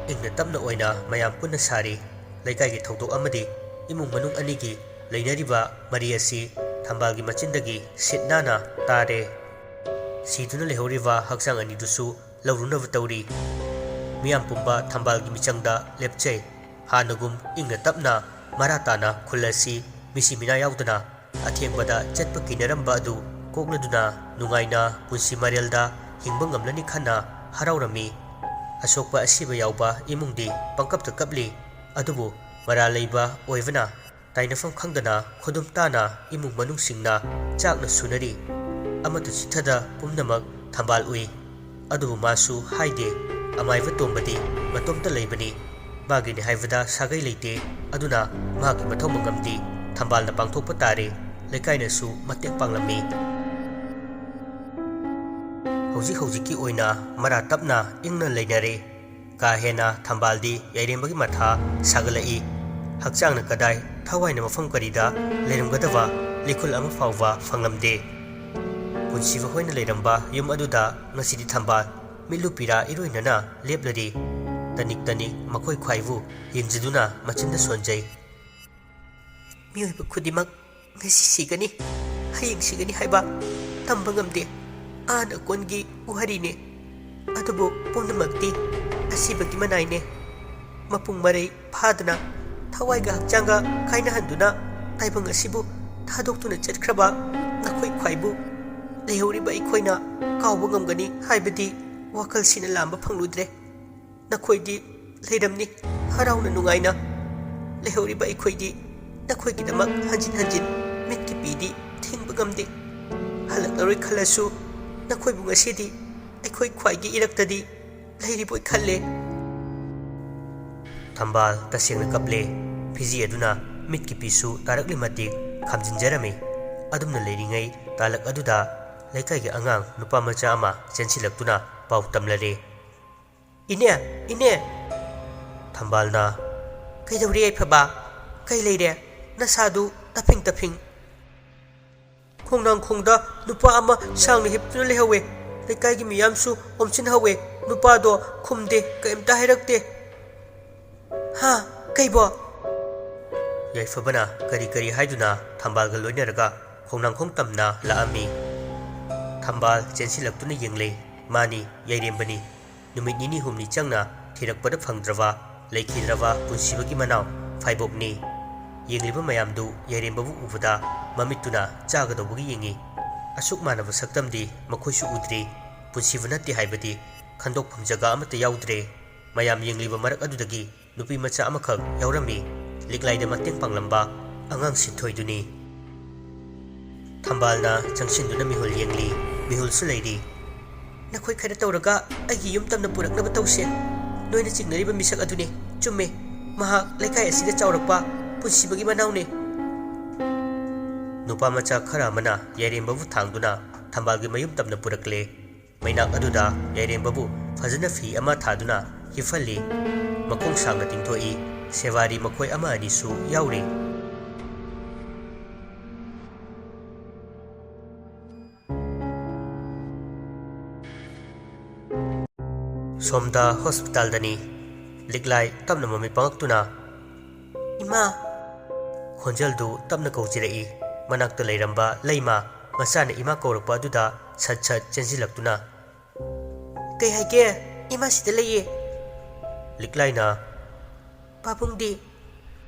ꯏꯪꯅ ꯇꯞꯅ ꯑꯣꯏꯅ ꯃꯌꯥꯝ ꯄꯨꯟꯅ ꯁꯥꯔꯤ꯫ ꯂꯩꯀꯥꯏꯒꯤ ꯊꯧꯗꯣꯛ ꯑꯃꯗꯤ ꯏꯃꯨꯡ ꯃꯅꯨꯡ ꯑꯅꯤꯒꯤ ꯂꯩꯅꯔꯤꯕ ꯃꯔꯤ ꯑꯁꯤ ꯊꯝꯕꯥꯜꯒꯤ ꯃꯆꯤꯟꯗꯒꯤ ꯁꯤꯠ ꯅꯥꯟꯅ ꯇꯥꯔꯦ꯫ ꯁꯤꯗꯨꯅ ꯂꯩꯍꯧꯔꯤꯕ ꯍꯛꯆꯥꯡ ꯑꯅꯤꯗꯨꯁꯨ ꯂꯧꯔꯨꯅꯕ ꯇꯧꯔꯤ꯫ ꯃꯤꯌꯥꯝ ꯄꯨꯝꯕ ꯊꯝꯕꯥꯜꯒꯤ ꯃꯤꯆꯪꯗ ꯂꯦꯞꯆꯩ꯫ ꯍꯥꯟꯅꯒꯨꯝ ꯏꯪꯅ ꯇꯞꯅ ꯃꯔꯥ ꯇꯥꯅ ꯈꯨꯜ ꯑꯁꯤ ꯃꯤꯁꯤ ꯃꯤꯅꯥ ꯌꯥꯎꯗꯅ ꯑꯊꯦꯡꯕꯗ ꯆꯠꯄ ꯀꯤꯅꯔꯝꯕ ꯑꯗꯨ ꯀꯣꯛꯂꯗꯨꯅ ꯅꯨꯡꯉꯥꯏꯅ ꯄꯨꯟꯁꯤ ꯃꯔꯦꯜꯗ ꯍꯤꯡꯕ ꯉꯝꯂꯅꯤ ꯈꯟꯅ ꯍꯔꯥꯎꯔꯝꯃꯤ꯫ ꯑꯁꯣꯛꯄ ꯑꯁꯤꯕ ꯌꯥꯎꯕ ꯏꯃꯨꯡꯗꯤ ꯄꯪꯀꯞꯇ ꯀꯞꯂꯤ꯫ ꯑꯗꯨꯕꯨ ꯃꯔꯥꯜ ꯂꯩꯕ ꯑꯣꯏꯕꯅ ꯇꯥꯏꯅꯐꯝ ꯈꯪꯗꯅ ꯈꯨꯗꯨꯝ ꯇꯥꯅ ꯏꯃꯨꯡ ꯃꯅꯨꯡꯁꯤꯡꯅ ꯆꯥꯛꯅ ꯁꯨꯅꯔꯤ꯫ ꯑꯃꯠꯇ ꯆꯤꯠꯊꯗ ꯄꯨꯝꯅꯃꯛ ꯊꯝꯕꯥꯜ ꯎꯏ꯫ ꯑꯗꯨꯕꯨ ꯃꯥꯁꯨ ꯍꯥꯏꯗꯦ꯫ ꯑꯃꯥꯏꯕ ꯇꯣꯝꯕꯗꯤ ꯃꯇꯣꯝꯇ ꯂꯩꯕꯅꯤ꯫ ꯃꯥꯒꯤꯅꯤ ꯍꯥꯏꯕꯗ ꯁꯥꯒꯩ ꯂꯩꯇꯦ꯫ ꯑꯗꯨꯅ ꯃꯥꯒꯤ ꯃꯊꯧ ꯃꯉꯝꯗꯤ ꯊꯝꯕꯥꯜꯅ ꯄꯥꯡꯊꯣꯛꯄ ꯇꯥꯔꯦ꯫ ꯂꯩꯀꯥꯏꯅꯁꯨ ꯃꯇꯦꯡ ꯄꯥꯡꯂꯝꯃꯤ꯫ ꯍꯧꯖꯤꯛ ꯍꯧꯖꯤꯛꯀꯤ ꯑꯣꯏꯅ ꯃꯔꯥ ꯇꯞꯅ ꯏꯪꯅ ꯂꯩꯅꯔꯦ꯫ ꯀꯥ ꯍꯦꯟꯅ ꯊꯝꯕꯥꯜꯗꯤ ꯌꯥꯏꯔꯦꯝꯕꯒꯤ ꯃꯊꯥ ꯁꯥꯒꯠꯂꯛꯏ꯫ ꯍꯛꯆꯥꯡꯅ ꯀꯗꯥꯏ, ꯊꯋꯥꯏꯅ ꯃꯐꯝ ꯀꯔꯤꯗ ꯂꯩꯔꯝꯒꯗꯕ ꯂꯤꯈꯨꯜ ꯑꯃ ꯐꯥꯎꯕ ꯐꯪꯂꯝꯗꯦ꯫ ꯄꯨꯟꯁꯤꯕ ꯍꯣꯏꯅ ꯂꯩꯔꯝꯕ ꯌꯨꯝ ꯑꯗꯨꯗ ꯉꯁꯤꯗꯤ ꯊꯝꯕꯥꯜ ꯃꯤꯠꯂꯨ ꯄꯤꯔꯥ ꯏꯔꯣꯏꯅꯅ ꯂꯦꯞꯂꯔꯤ꯫ ꯇꯅꯤꯛ ꯇꯅꯤꯛ ꯃꯈꯣꯏ ꯈ꯭ꯋꯥꯏꯕꯨ ꯌꯦꯡꯖꯗꯨꯅ ꯃꯆꯤꯟꯗ ꯁꯣꯟꯖꯩ꯫ ꯃꯤꯑꯣꯏꯕ ꯈꯨꯗꯤꯡꯃꯛ ꯉꯁꯤ ꯁꯤꯒꯅꯤ, ꯍꯌꯦꯡ ꯁꯤꯒꯅꯤ ꯍꯥꯏꯕ ꯇꯝꯕ ꯉꯝꯗꯦ꯫ ꯑꯥ ꯅꯀꯣꯟꯒꯤ ꯋꯥꯔꯤꯅꯦ꯫ ꯑꯗꯨꯕꯨ ꯄꯨꯝꯅꯃꯛꯇꯤ ꯑꯁꯤꯕꯒꯤ ꯃꯅꯥꯏꯅꯦ꯫ ꯃꯄꯨꯡ ꯃꯔꯩ ꯐꯥꯗꯅ ꯊꯋꯥꯏꯒ ꯍꯛꯆꯥꯡꯒ ꯀꯥꯏꯅꯍꯟꯗꯨꯅ ꯇꯥꯏꯕꯪ ꯑꯁꯤꯕꯨ ꯊꯥꯗꯣꯛꯇꯨꯅ ꯆꯠꯈ꯭ꯔꯕ ꯅꯈꯣꯏ ꯈ꯭ꯋꯥꯏꯕꯨ ꯂꯩꯍꯧꯔꯤꯕ ꯑꯩꯈꯣꯏꯅ ꯀꯥꯎꯕ ꯉꯝꯒꯅꯤ ꯍꯥꯏꯕꯗꯤ ꯋꯥꯈꯜꯁꯤꯅ ꯂꯥꯝꯕ ꯐꯪꯂꯨꯗ꯭ꯔꯦ꯫ ꯅꯈꯣꯏꯗꯤ ꯂꯩꯔꯝꯅꯤ ꯍꯔꯥꯎꯅ ꯅꯨꯡꯉꯥꯏꯅ꯫ ꯂꯩꯍꯧꯔꯤꯕ ꯑꯩꯈꯣꯏꯗꯤ ꯅꯈꯣꯏꯒꯤꯗꯃꯛ ꯍꯟꯖꯤꯟ ꯍꯟꯖꯤꯟ ꯃꯤꯠꯀꯤ ꯄꯤꯗꯤ ꯊꯤꯡꯕ ꯉꯝꯗꯦ꯫ ꯍꯜꯂꯛꯂꯔꯣꯏ ꯈꯜꯂꯁꯨ ꯅꯈꯣꯏꯕꯨ ꯉꯁꯤꯗꯤ ꯑꯩꯈꯣꯏ ꯈ꯭ꯋꯥꯏꯒꯤ ꯏꯔꯛꯇꯗꯤ ꯂꯩꯔꯤꯕꯣꯏ ꯈꯜꯂꯦ꯫ ꯊꯝꯕꯥꯜ ꯇꯁꯦꯡꯅ ꯀꯞꯂꯦ꯫ ꯐꯤꯖꯤ ꯑꯗꯨꯅ ꯃꯤꯠꯀꯤ ꯄꯤꯁꯨ ꯇꯥꯔꯛꯂꯤ ꯃꯇꯤꯛ ꯈꯥꯝꯖꯤꯟꯖꯔꯝꯃꯤ꯫ ꯑꯗꯨꯝꯅ ꯂꯩꯔꯤꯉꯩ ꯇꯥꯂꯛ ꯑꯗꯨꯗ ꯂꯩꯀꯥꯏꯒꯤ ꯑꯉꯥꯡ ꯅꯨꯄꯥ ꯃꯆꯥ ꯑꯃ ꯆꯦꯟꯁꯤꯜꯂꯛꯇꯨꯅ ꯄꯥꯎ ꯇꯝꯂꯔꯦ꯫ "ꯏꯅꯦ, ꯏꯅꯦ!" ꯊꯝꯕꯥꯜꯅ, "ꯀꯩꯗꯧꯔꯦ ꯌꯥꯏꯐꯕ? ꯀꯩ ꯂꯩꯔꯦ? ꯅꯁꯥꯗꯨ ꯇꯞꯐꯤꯡ ꯇꯞꯐꯤꯡ?" "ꯈꯣꯡꯅꯥꯡꯈꯣꯡꯗ ꯅꯨꯄꯥ ꯑꯃ ꯁꯥꯡꯅ ꯍꯤꯞꯇꯨꯅ ꯂꯩꯍꯧꯋꯦ꯫ ꯂꯩꯀꯥꯏꯒꯤ ꯃꯤꯌꯥꯝꯁꯨ ꯑꯣꯝꯁꯤꯟꯍꯧꯋꯦ꯫ ꯅꯨꯄꯥꯗꯣ ꯈꯨꯝꯗꯦ, ꯀꯔꯤꯝꯇ ꯍꯥꯏꯔꯛꯇꯦ꯫" "ꯍꯥ? ꯀꯩꯕꯣ?" ꯌꯥꯏꯐꯕꯅ ꯀꯔꯤ ꯀꯔꯤ ꯍꯥꯏꯗꯨꯅ ꯊꯝꯕꯥꯜꯒ ꯂꯣꯏꯅꯔꯒ ꯈꯣꯡꯅꯥꯡꯈꯣꯡ ꯇꯝꯅ ꯂꯥꯛꯑꯝꯃꯤ꯫ ꯊꯝꯕꯥꯜ ꯆꯦꯟꯁꯤꯜꯂꯛꯇꯨꯅ ꯌꯦꯡꯂꯦ꯫ ꯃꯥꯅꯤ, ꯌꯥꯏꯔꯦꯝꯕꯅꯤ꯫ ꯅꯨꯃꯤꯠ ꯅꯤꯅꯤ ꯍꯨꯝꯅꯤ ꯆꯪꯅ ꯊꯤꯔꯛꯄꯗ ꯐꯪꯗ꯭ꯔꯕ, ꯂꯩꯈꯤꯗ꯭ꯔꯕ ꯄꯨꯟꯁꯤꯕꯒꯤ ꯃꯅꯥꯎ ꯐꯥꯏꯕꯣꯛꯅꯤ꯫ ꯌꯦꯡꯂꯤꯕ ꯃꯌꯥꯝꯗꯨ ꯌꯥꯏꯔꯦꯝꯕꯕꯨ ꯎꯕꯗ ꯃꯃꯤꯠꯇꯨꯅ ꯆꯥꯒꯗꯧꯕꯒꯤ ꯌꯦꯡꯏ꯫ ꯑꯁꯨꯛ ꯃꯥꯟꯅꯕ ꯁꯛꯇꯝꯗꯤ ꯃꯈꯣꯏꯁꯨ ꯎꯗ꯭ꯔꯤ꯫ ꯄꯨꯟꯁꯤꯕ ꯅꯠꯇꯦ ꯍꯥꯏꯕꯗꯤ ꯈꯟꯗꯣꯛꯐꯝ ꯖꯒꯥ ꯑꯃꯠꯇ ꯌꯥꯎꯗ꯭ꯔꯦ꯫ ꯃꯌꯥꯝ ꯌꯦꯡꯂꯤꯕ ꯃꯔꯛ ꯑꯗꯨꯗꯒꯤ ꯅꯨꯄꯤ ꯃꯆꯥ ꯑꯃꯈꯛ ꯌꯥꯎꯔꯝꯃꯤ꯫ ꯂꯤꯛꯂꯥꯏꯗ ꯃꯇꯦꯡ ꯄꯥꯡꯂꯝꯕ ꯑꯉꯥꯡ ꯁꯤꯟꯊꯣꯏꯗꯨꯅꯤ꯫ ꯊꯝꯕꯥꯜꯅ ꯆꯪꯁꯤꯟꯗꯨꯅ ꯃꯤꯍꯨꯜ ꯌꯦꯡꯂꯤ꯫ ꯃꯤꯍꯨꯜꯁꯨ ꯂꯩꯔꯤ꯫ "ꯅꯈꯣꯏ ꯈꯔ ꯇꯧꯔꯒ ꯑꯩꯒꯤ ꯌꯨꯝ ꯇꯝꯅ ꯄꯨꯔꯛꯅꯕ ꯇꯧꯁꯦ꯫ ꯅꯣꯏꯅ ꯆꯤꯡꯅꯔꯤꯕ ꯃꯤꯁꯛ ꯑꯗꯨꯅꯤ꯫ ꯆꯨꯝꯃꯦ꯫ ꯃꯍꯥꯛ ꯂꯩꯀꯥꯏ ꯑꯁꯤꯗ ꯆꯥꯎꯔꯛꯄ ꯄꯨꯟꯁꯤꯕꯒꯤ ꯃꯅꯥꯎꯅꯤ꯫" ꯅꯨꯄꯥ ꯃꯆꯥ ꯈꯔ ꯑꯃꯅ ꯌꯥꯏꯔꯦꯝꯕꯕꯨ ꯊꯥꯡꯗꯨꯅ ꯊꯝꯕꯥꯜꯒꯤ ꯃꯌꯨꯝ ꯇꯝꯅ ꯄꯨꯔꯛꯂꯦ꯫ ꯃꯩꯅꯥꯛ ꯑꯗꯨꯗ ꯌꯥꯏꯔꯦꯝꯕꯕꯨ ꯐꯖꯅ ꯐꯤ ꯑꯃ ꯊꯥꯗꯨꯅ ꯍꯤꯞꯍꯜꯂꯤ꯫ ꯃꯈꯣꯡ ꯁꯥꯡꯅ ꯇꯤꯡꯊꯣꯛꯏ꯫ ꯁꯦꯋꯥꯔꯤ ꯃꯈꯣꯏ ꯑꯃ ꯑꯅꯤꯁꯨ ꯌꯥꯎꯔꯤ꯫ ꯁꯣꯝꯗ ꯍꯣꯁꯄꯤꯇꯥꯜꯗꯅꯤ꯫ ꯂꯤꯛꯂꯥꯏ ꯇꯞꯅ ꯃꯃꯤꯠ ꯄꯥꯡꯂꯛꯇꯨꯅ, "ꯏꯃꯥ!" ꯈꯣꯟꯖꯦꯜꯗꯨ ꯇꯞꯅ ꯀꯧꯖꯔꯛꯏ꯫ ꯃꯅꯥꯛꯇ ꯂꯩꯔꯝꯕ ꯂꯩꯃ ꯃꯆꯥꯅ ꯏꯃꯥ ꯀꯧꯔꯛꯄ ꯑꯗꯨꯗ ꯁꯠ ꯁꯠ ꯆꯦꯟꯁꯤꯜꯂꯛꯇꯨꯅ, "ꯀꯩ ꯍꯥꯏꯒꯦ? ꯏꯃꯥ ꯁꯤꯗ ꯂꯩꯌꯦ꯫" ꯂꯤꯛꯂꯥꯏꯅ, "ꯄꯥꯕꯨꯡꯗꯤ?"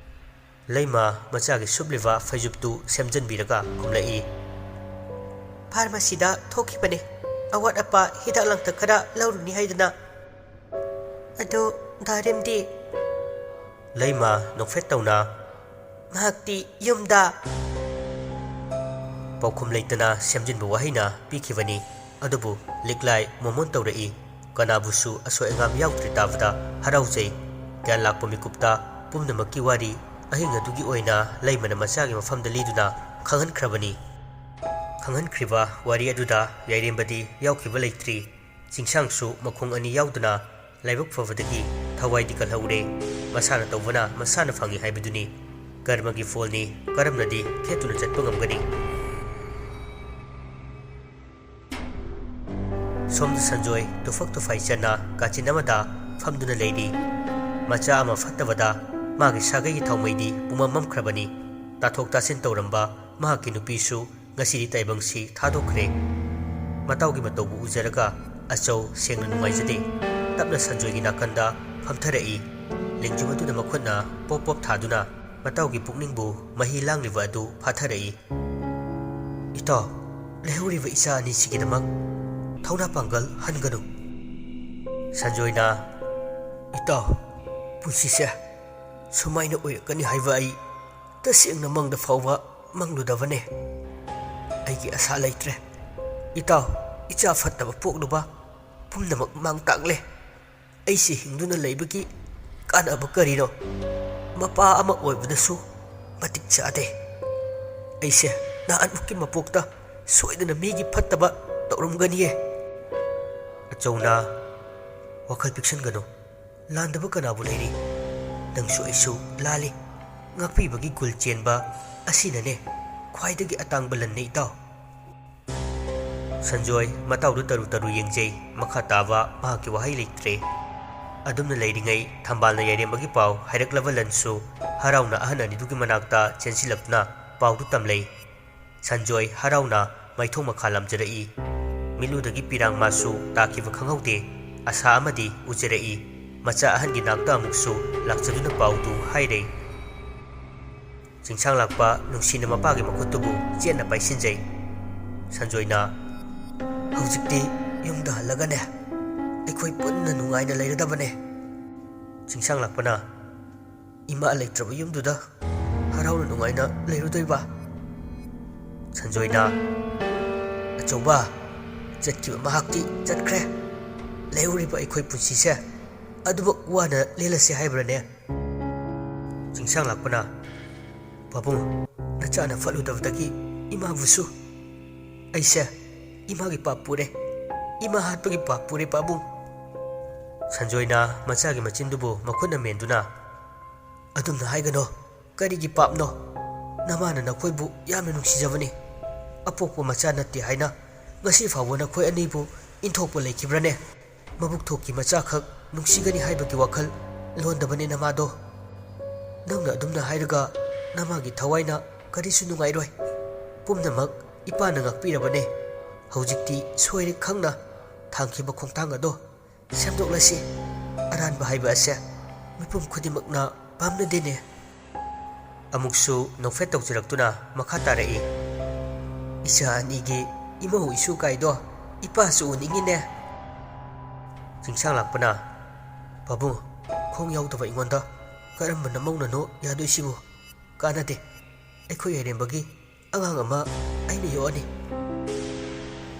ꯂꯩꯃ ꯃꯆꯥꯒꯤ ꯁꯨꯞꯂꯤꯕ ꯐꯩꯖꯨꯞꯇꯨ ꯁꯦꯝꯖꯤꯟꯕꯤꯔꯒ ꯈꯨꯝꯂꯛꯏ꯫ "ꯐꯥꯔꯃꯥꯁꯤꯗ ꯊꯣꯛꯈꯤꯕꯅꯦ꯫ ꯑꯋꯥꯠ ꯑꯄꯥ ꯍꯤꯗꯥꯛ ꯂꯥꯡꯊꯛ ꯈꯔ ꯂꯧꯔꯨꯅꯤ ꯍꯥꯏꯗꯅ꯫" "ꯑꯗꯣ ꯗꯥ ꯔꯦꯝꯗꯤ?" ꯂꯩꯃ ꯅꯣꯛꯐꯦꯠ ꯇꯧꯅ, "ꯃꯍꯥꯛꯇꯤ ꯌꯨꯝꯗ꯫" ꯄꯥꯎꯈꯨꯝ ꯂꯩꯇꯅ ꯁꯦꯝꯖꯤꯟꯕ ꯋꯥꯍꯩꯅ ꯄꯤꯈꯤꯕꯅꯤ꯫ ꯑꯗꯨꯕꯨ ꯂꯤꯛꯂꯥꯏ ꯃꯣꯃꯣꯟ ꯇꯧꯔꯛꯏ꯫ ꯀꯅꯥꯕꯨꯁꯨ ꯑꯁꯣꯏ ꯑꯉꯥꯝ ꯌꯥꯎꯗ꯭ꯔꯦ ꯇꯥꯕꯗ ꯍꯔꯥꯎꯖꯩ꯫ ꯒ꯭ꯌꯥꯟ ꯂꯥꯛꯄ ꯃꯤꯀꯨꯞꯇ ꯄꯨꯝꯅꯃꯛꯀꯤ ꯋꯥꯔꯤ ꯑꯍꯤꯡ ꯑꯗꯨꯒꯤ ꯑꯣꯏꯅ ꯂꯩꯃꯅ ꯃꯆꯥꯒꯤ ꯃꯐꯝꯗ ꯂꯤꯗꯨꯅ ꯈꯪꯍꯟꯈ꯭ꯔꯕꯅꯤ꯫ ꯈꯪꯍꯟꯈ꯭ꯔꯤꯕ ꯋꯥꯔꯤ ꯑꯗꯨꯗ ꯌꯥꯏꯔꯦꯝꯕꯗꯤ ꯌꯥꯎꯈꯤꯕ ꯂꯩꯇ꯭ꯔꯤ꯫ ꯆꯤꯡꯁꯥꯡꯁꯨ ꯃꯈꯣꯡ ꯑꯅꯤ ꯌꯥꯎꯗꯨꯅ ꯂꯥꯏꯕꯛ ꯐꯕꯗꯒꯤ ꯊꯋꯥꯏꯗꯤ ꯀꯜꯍꯧꯔꯦ꯫ ꯃꯁꯥꯅ ꯇꯧꯕꯅ ꯃꯁꯥꯅ ꯐꯪꯏ ꯍꯥꯏꯕꯗꯨꯅꯤ꯫ ꯀꯔꯃꯒꯤ ꯐꯣꯜꯅꯤ, ꯀꯔꯝꯅꯗꯤ ꯈꯦꯠꯇꯨꯅ ꯆꯠꯄ ꯉꯝꯒꯅꯤ? ꯁꯣꯝꯗ ꯁꯟꯖꯣꯏ ꯇꯨꯐꯛ ꯇꯨꯐꯥꯏ ꯆꯟꯅ ꯀꯥꯆꯤꯟ ꯑꯃꯗ ꯐꯝꯗꯨꯅ ꯂꯩꯔꯤ꯫ ꯃꯆꯥ ꯑꯃ ꯐꯠꯇꯕꯗ ꯃꯥꯒꯤ ꯁꯥꯒꯩꯒꯤ ꯊꯥꯎꯃꯩꯗꯤ ꯄꯨꯃꯝ ꯃꯝꯈ꯭ꯔꯕꯅꯤ꯫ ꯇꯥꯊꯣꯛ ꯇꯥꯁꯤꯟ ꯇꯧꯔꯝꯕ ꯃꯍꯥꯛꯀꯤ ꯅꯨꯄꯤꯁꯨ ꯉꯁꯤꯗꯤ ꯇꯥꯏꯕꯪꯁꯤ ꯊꯥꯗꯣꯛꯈ꯭ꯔꯦ꯫ ꯃꯇꯥꯎꯒꯤ ꯃꯇꯧꯕꯨ ꯎꯖꯔꯒ ꯑꯆꯧ ꯁꯦꯡꯅ ꯅꯨꯡꯉꯥꯏꯖꯗꯦ꯫ ꯇꯞꯅ ꯁꯟꯖꯣꯏꯒꯤ ꯅꯥꯀꯟꯗ ꯐꯝꯊꯔꯛꯏ꯫ ꯂꯦꯡꯖꯨꯝ ꯑꯗꯨꯗ ꯃꯈꯨꯠꯅ ꯄꯣꯞ ꯄꯣꯞ ꯊꯥꯗꯨꯅ, ꯃꯇꯥꯎꯒꯤ ꯄꯨꯛꯅꯤꯡꯕꯨ ꯃꯍꯤ ꯂꯥꯡꯂꯤꯕ ꯑꯗꯨ ꯐꯥꯊꯔꯛꯏ꯫ "ꯏꯇꯥꯎ, ꯂꯩꯍꯧꯔꯤꯕ ꯏꯆꯥ ꯑꯅꯤꯁꯤꯒꯤꯗꯃꯛ ꯊꯧꯅꯥ ꯄꯥꯡꯒꯜ ꯍꯟꯒꯅꯨ꯫" ꯁꯟꯖꯣꯏꯅ, "ꯏꯇꯥꯎ, ꯄꯨꯟꯁꯤꯁꯦ ꯁꯨꯃꯥꯏꯅ ꯑꯣꯏꯔꯛꯀꯅꯤ ꯍꯥꯏꯕ ꯑꯩ ꯇꯁꯦꯡꯅ ꯃꯪꯗ ꯐꯥꯎꯕ ꯃꯪꯂꯨꯗꯕꯅꯦ꯫ ꯑꯩꯒꯤ ꯑꯁꯥ ꯂꯩꯇ꯭ꯔꯦ꯫ ꯏꯇꯥꯎ, ꯏꯆꯥ ꯐꯠꯇꯕ ꯄꯣꯛꯂꯨꯕ ꯄꯨꯝꯅꯃꯛ ꯃꯥꯡ ꯇꯥꯛꯂꯦ꯫ ꯑꯩꯁꯦ ꯍꯤꯡꯗꯨꯅ ꯂꯩꯕꯒꯤ ꯀꯥꯟꯅꯕ ꯀꯔꯤꯅꯣ? ꯃꯄꯥ ꯑꯃ ꯑꯣꯏꯕꯗꯁꯨ ꯃꯇꯤꯛ ꯆꯥꯗꯦ꯫ ꯑꯩꯁꯦ ꯅꯍꯥꯟꯃꯨꯛꯀꯤ ꯃꯄꯣꯛꯇ ꯁꯣꯏꯗꯅ ꯃꯤꯒꯤ ꯐꯠꯇꯕ ꯇꯧꯔꯝꯒꯅꯤꯌꯦ꯫" ꯑꯆꯧꯅ, "ꯋꯥꯈꯜ ꯄꯤꯛꯁꯟꯒꯅꯨ꯫ ꯂꯥꯟꯗꯕ ꯀꯅꯥꯕꯨ ꯂꯩꯔꯤ? ꯅꯪꯁꯨ ꯑꯩꯁꯨ ꯂꯥꯜꯂꯤ꯫ ꯉꯥꯛꯄꯤꯕꯒꯤ ꯒꯨꯜ ꯆꯦꯟꯕ ꯑꯁꯤꯅꯅꯦ ꯈ꯭ꯋꯥꯏꯗꯒꯤ ꯑꯇꯥꯡꯕ ꯂꯟꯅꯤ, ꯏꯇꯥꯎ꯫" ꯁꯟꯖꯣꯏ ꯃꯇꯥꯎꯗꯨ ꯇꯔꯨ ꯇꯔꯨ ꯌꯦꯡꯖꯩ꯫ ꯃꯈꯥ ꯇꯥꯕ ꯃꯍꯥꯛꯀꯤ ꯋꯥꯍꯩ ꯂꯩꯇ꯭ꯔꯦ꯫ ꯑꯗꯨꯝꯅ ꯂꯩꯔꯤꯉꯩ ꯊꯝꯕꯥꯜꯅ ꯌꯥꯏꯔꯦꯝꯕꯒꯤ ꯄꯥꯎ ꯍꯥꯏꯔꯛꯂꯕ ꯂꯟꯁꯨ ꯍꯔꯥꯎꯅ ꯑꯍꯟ ꯑꯅꯤꯗꯨꯒꯤ ꯃꯅꯥꯛꯇ ꯆꯦꯟꯁꯤꯜꯂꯛꯇꯨꯅ ꯄꯥꯎꯗꯨ ꯇꯝꯂꯩ꯫ ꯁꯟꯖꯣꯏ ꯍꯔꯥꯎꯅ ꯃꯥꯏꯊꯣꯡ ꯃꯈꯥ ꯂꯥꯝꯖꯔꯛꯏ꯫ ꯃꯤꯠꯂꯨꯗꯒꯤ ꯄꯤꯔꯥꯡ ꯃꯥꯁꯨ ꯇꯥꯈꯤꯕ ꯈꯪꯍꯧꯗꯦ꯫ ꯑꯁꯥ ꯑꯃꯗꯤ ꯎꯖꯔꯛꯏ꯫ ꯃꯆꯥ ꯑꯍꯟꯒꯤ ꯅꯥꯛꯇ ꯑꯃꯨꯛꯁꯨ ꯂꯥꯛꯆꯗꯨꯅ ꯄꯥꯎꯗꯨ ꯍꯥꯏꯔꯦ꯫ ꯆꯤꯡꯁꯥꯡ ꯂꯥꯛꯄ ꯅꯨꯡꯁꯤꯅ ꯃꯄꯥꯒꯤ ꯃꯈꯨꯠꯇꯨꯕꯨ ꯆꯦꯠꯅ ꯄꯥꯏꯁꯤꯟꯖꯩ꯫ ꯁꯟꯖꯣꯏꯅ, "ꯍꯧꯖꯤꯛꯇꯤ ꯌꯨꯝꯗ ꯍꯜꯂꯒꯅꯦ ꯑꯩꯈꯣꯏ ꯄꯨꯟꯅ ꯅꯨꯡꯉꯥꯏꯅ ꯂꯩꯔꯗꯕꯅꯦ꯫" ꯆꯤꯡꯁꯥꯡ ꯂꯥꯛꯄꯅ, "ꯏꯃꯥ ꯂꯩꯇ꯭ꯔꯕ ꯌꯨꯝꯗꯨꯗ ꯍꯔꯥꯎꯅ ꯅꯨꯡꯉꯥꯏꯅ ꯂꯩꯔꯨꯗꯣꯏꯕ?" ꯁꯟꯖꯣꯏꯅ, "ꯑꯆꯧꯕ, ꯆꯠꯈꯤꯕ ꯃꯍꯥꯛꯇꯤ ꯆꯠꯈ꯭ꯔꯦ꯫ ꯂꯩꯍꯧꯔꯤꯕ ꯑꯩꯈꯣꯏ ꯄꯨꯟꯁꯤꯁꯦ ꯑꯗꯨꯃꯛ ꯋꯥꯅ ꯂꯦꯜꯂꯁꯦ ꯍꯥꯏꯕ꯭ꯔꯅꯦ?" ꯆꯤꯡꯁꯥꯡ ꯂꯥꯛꯄꯅ, "ꯄꯥꯕꯨꯡ, ꯅꯆꯥꯅ ꯐꯠꯂꯨꯗꯕꯗꯒꯤ ꯏꯃꯥꯕꯨꯁꯨ ꯑꯩꯁꯦ ꯏꯃꯥꯒꯤ ꯄꯥꯞ ꯄꯨꯔꯦ꯫ ꯏꯃꯥ ꯍꯥꯠꯄꯒꯤ ꯄꯥꯞ ꯄꯨꯔꯦ, ꯄꯥꯕꯨꯡ꯫" ꯁꯟꯖꯣꯏꯅ ꯃꯆꯥꯒꯤ ꯃꯆꯤꯟꯗꯨꯕꯨ ꯃꯈꯨꯠꯅ ꯃꯦꯟꯗꯨꯅ, "ꯑꯗꯨꯝꯅ ꯍꯥꯏꯒꯅꯣ꯫ ꯀꯔꯤꯒꯤ ꯄꯥꯞꯅꯣ? ꯅꯃꯥꯅ ꯅꯈꯣꯏꯕꯨ ꯌꯥꯝꯅ ꯅꯨꯡꯁꯤꯖꯕꯅꯤ꯫ ꯑꯄꯣꯛꯄ ꯃꯆꯥ ꯅꯠꯇꯦ ꯍꯥꯏꯅ ꯉꯁꯤ ꯐꯥꯎꯕ ꯅꯈꯣꯏ ꯑꯅꯤꯕꯨ ꯏꯟꯊꯣꯛꯄ ꯂꯩꯈꯤꯕ꯭ꯔꯅꯦ? ꯃꯕꯨꯛ ꯊꯣꯛꯀꯤ ꯃꯆꯥꯈꯛ ꯅꯨꯡꯁꯤꯒꯅꯤ ꯍꯥꯏꯕꯒꯤ ꯋꯥꯈꯜ ꯂꯣꯟꯗꯕꯅꯤ ꯅꯃꯥꯗꯣ꯫ ꯅꯪꯅ ꯑꯗꯨꯝꯅ ꯍꯥꯏꯔꯒ ꯅꯃꯥꯒꯤ ꯊꯋꯥꯏꯅ ꯀꯔꯤꯁꯨ ꯅꯨꯡꯉꯥꯏꯔꯣꯏ꯫ ꯄꯨꯝꯅꯃꯛ ꯏꯄꯥꯅ ꯉꯥꯛꯄꯤꯔꯕꯅꯦ꯫ ꯍꯧꯖꯤꯛꯇꯤ ꯁꯣꯏꯔꯦ ꯈꯪꯅ ꯊꯥꯡꯈꯤꯕ ꯈꯣꯡꯊꯥꯡ ꯑꯗꯣ ꯁꯦꯝꯗꯣꯛꯂꯁꯤ꯫ ꯑꯔꯥꯟꯕ ꯍꯥꯏꯕ ꯑꯁꯦ ꯃꯤꯄꯨꯝ ꯈꯨꯗꯤꯡꯃꯛꯅ ꯄꯥꯝꯅꯗꯦꯅꯦ꯫" ꯑꯃꯨꯛꯁꯨ ꯅꯣꯛꯐꯦꯠ ꯇꯧꯖꯔꯛꯇꯨꯅ ꯃꯈꯥ ꯇꯥꯔꯛꯏ, "ꯏꯆꯥ ꯑꯅꯤꯒꯤ ꯏꯃꯧ ꯏꯁꯨ ꯀꯥꯏꯗꯣ ꯏꯄꯥꯁꯨ ꯎꯅꯤꯡꯉꯤꯅꯦ"꯫ ꯆꯤꯡꯁꯥꯡ ꯂꯥꯛꯄꯅ, "ꯄꯥꯕꯨꯡ, ꯈꯣꯡ ꯌꯥꯎꯗꯕ ꯑꯩꯉꯣꯟꯗ ꯀꯔꯝꯕ ꯅꯃꯧꯅꯅꯣ ꯌꯥꯗꯣꯏꯁꯤꯕꯨ? ꯀꯥꯟꯅꯗꯦ, ꯑꯩꯈꯣꯏ ꯑꯔꯦꯝꯕꯒꯤ ꯑꯉꯥꯡ ꯑꯃ ꯑꯩꯅ ꯌꯣꯛꯑꯅꯤ"꯫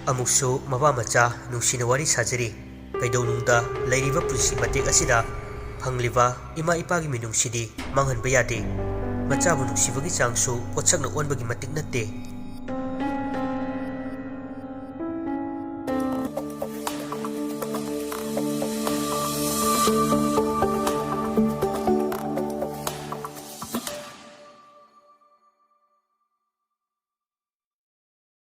ꯑꯃꯨꯛꯁꯨ ꯃꯄꯥ ꯃꯆꯥ ꯅꯨꯡꯁꯤꯅ ꯋꯥꯔꯤ ꯁꯥꯖꯔꯤ꯫ ꯀꯩꯗꯧꯅꯨꯡꯗ ꯂꯩꯔꯤꯕ ꯄꯨꯟꯁꯤ ꯃꯇꯦꯛ ꯑꯁꯤꯗ ꯐꯪꯂꯤꯕ ꯏꯃꯥ ꯏꯄꯥꯒꯤ ꯃꯤꯅꯨꯡꯁꯤꯗꯤ ꯃꯥꯡꯍꯟꯕ ꯌꯥꯗꯦ꯫ ꯃꯆꯥꯕꯨ ꯅꯨꯡꯁꯤꯕꯒꯤ ꯆꯥꯡꯁꯨ ꯄꯣꯠꯁꯛꯅ ꯑꯣꯟꯕꯒꯤ ꯃꯇꯤꯛ ꯅꯠꯇꯦ꯫